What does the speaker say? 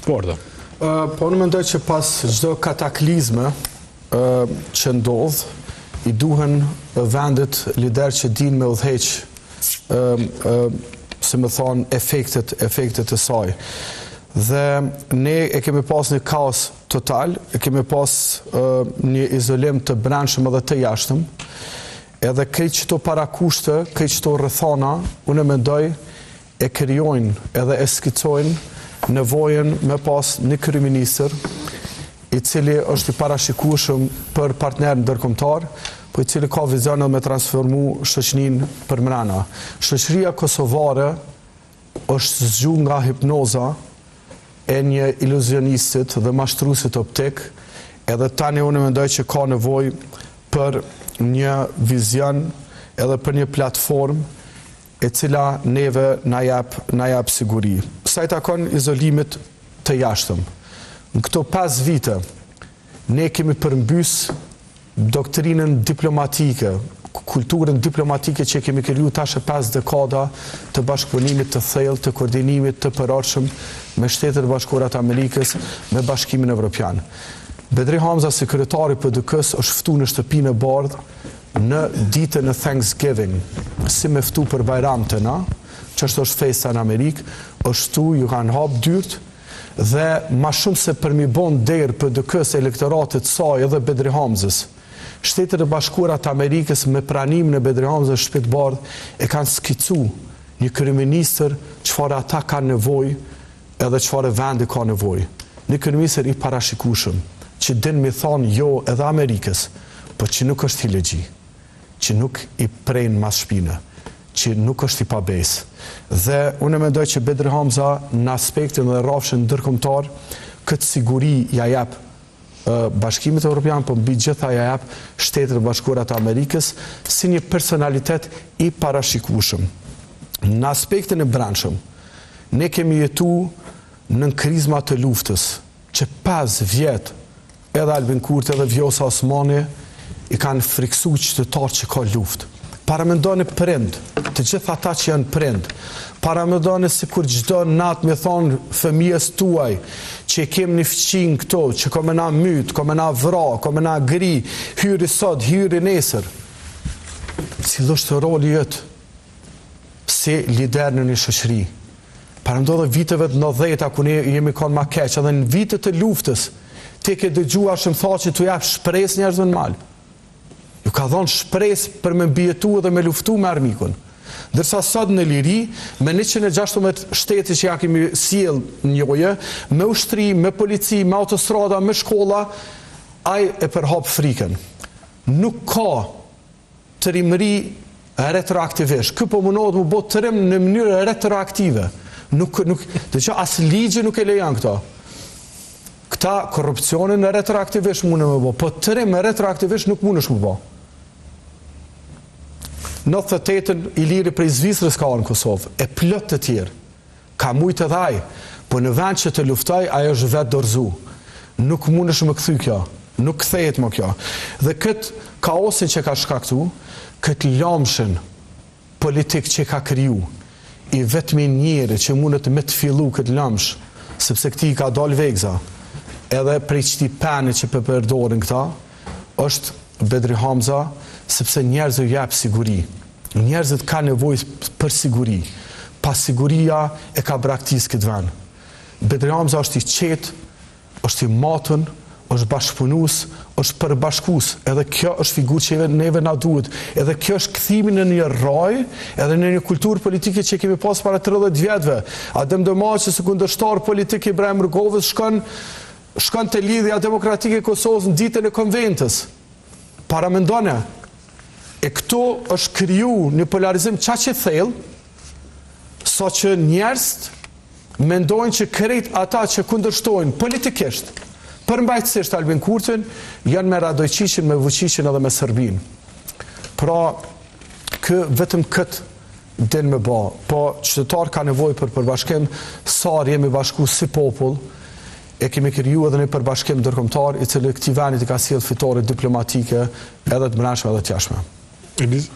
Bardha. Po unë mendoj që pas çdo kataklizme që ndodh, i duhen vendit lider që dinë me udhëheq si me thonë, efektet, efektet e saj. Dhe ne e kemi pas një kaos total, e kemi pas një izolim të brendshëm edhe të jashtëm, edhe krejt qëto parakushte, krejt qëto rrethana, unë e mendoj e krijojnë edhe e skicojnë nevojën me pas një kryeministër i cili është i parashikueshëm për partnerë ndërkombëtar, po i cili ka vizion edhe me transformu shoqëninë përmrena. Shoqëria kosovare është zgju nga hipnoza e një iluzionistit dhe mashtruesit optik, edhe tani unë mendoj që ka nevojë për një vizion edhe për një platformë e cila neve na jep na jep siguri. Sa i takon izolimit të jashtëm, në këto 5 vite ne kemi përmbys doktrinën diplomatike, kulturën diplomatike që kemi kriju tash e 5 dekada të bashkëpunimit të thellë, të koordinimit të përorshëm me Shtetet e Bashkuara të Amerikës, me Bashkimin Evropian. Bedri Hamza si kryetar i PDK-s është ftu në shtëpinë e bardhë në ditën e Thanksgiving, si me ftu për Bajram të na, që është është festa në Amerikë, është ftu, ju kanë hap dyrt, dhe ma shumë se për mi bon nder PDK-s elektoratit saj edhe Bedri Hamzës. Shtetet e Bashkuara të Amerikës me pranimin e Bedri Hamzës në Shtëpi të Bardhë e kanë skicu një kryeministër çfarë ata kanë nevojë edhe çfarë vendi ka nevojë. Një kryeministër i parashikueshëm, që din mi thonë jo edhe Amerikës, po që nuk është hilegji, që nuk i pren mas shpine, që nuk është i pabesë. Dhe unë mendoj që Bedri Hamza në aspektin dhe rrafshin ndërkombëtar këtë siguri ja jep Bashkimit Evropian, po mbi gjitha ja jep Shtetet e Bashkuara të Amerikës si një personalitet i parashikueshëm. Në aspektin e brendshëm, ne kemi jetu në krizma të luftës, që 5 vjet edhe Albin Kurti edhe Vjosa Osmani i kanë friksu qytetarët që ka luftë. Paramendoni prind, të gjithë ata që janë prind, paramendoni sikur çdo natë me thonë fëmijës tuaj që e kem një fqin këto, që ka me na myt, ka me na vra, ka me na gri, hyri sot, hyri nesër. Cili është roli yt si lider në një shoqëri? Paramendo edhe viteve të 90-ta ku ne jemi kanë ma keq, edhe në vitet të luftës, ti ke dëgju Hashim Thaçi tu jap shpresë njerëzve në mal. Ju ka dhonë shpresë për me mbijetu edhe me luftu me armikun. Ndërsa sot në liri, me 116 shtete që ja kemi sjell njohje, me ushtri, me polici, me autostrada, me shkolla, ai e përhap frikën. Nuk ka trimëri retroaktivisht. Ky po mundohet mu bo trim në mënyrë retroaktive. Nuk, nuk, dhe që as ligji nuk e lejon këto. Këta korrupsionin retroaktivisht mundë me bo, po trim retroaktivisht nuk mundesh me bo. 98-ën Iliri prej Zvicrës ka ardhur në Kosovë, e plot të tjerë. Ka mujt edhe ai, po në vend që të luftoj, ai është vetë dorëzu. Nuk mundesh me kthy kjo. Nuk kthehet më kjo. Dhe këtë kaosin që ka shkaktu, këtë lamshin politik që ka kriju, i vetmi njeri që mundet me të fillu këtë lamsh, sepse këtij i ka dalë vegza, edhe prej qëtij peni që po përdorin këta, është Bedri Hamza, sepse njerëzve ju jep siguri. Njerëzit kanë nevojë për siguri. Pasiguria e ka braktis këtë vend. Bedri Hamza është i qetë, është i matun, është bashkëpunues, është përbashkues. Edhe kjo është figurë që neve na duhet. Edhe kjo është kthimi në një rraj, edhe në një kulturë politike që kemi pas para 30 vjetëve. Adem Demaçi si kundërshtar politik i Ibrahim Rugovës shkon shkon te Lidhja Demokratike e Kosovës në ditën e konventës. Paramendone, e këtu është kriju një polarizim qaq i thellë, sa që njerëzit mendojnë që krejt ata që kundërshtojnë politikisht, përmbajtësisht Albin Kurtin, janë me Radojçiqin, me Vučićin edhe me Serbinë. Pra, kë vetëm këtë din me ba, po qytetar ka nevojë për përbashkim, sa jemi bashku si popull, e kemi kriju edhe një përbashkim ndërkombëtar i cili këtij vendit i ka sjellë fitore diplomatike edhe të brendshme edhe të jashtme. Elis?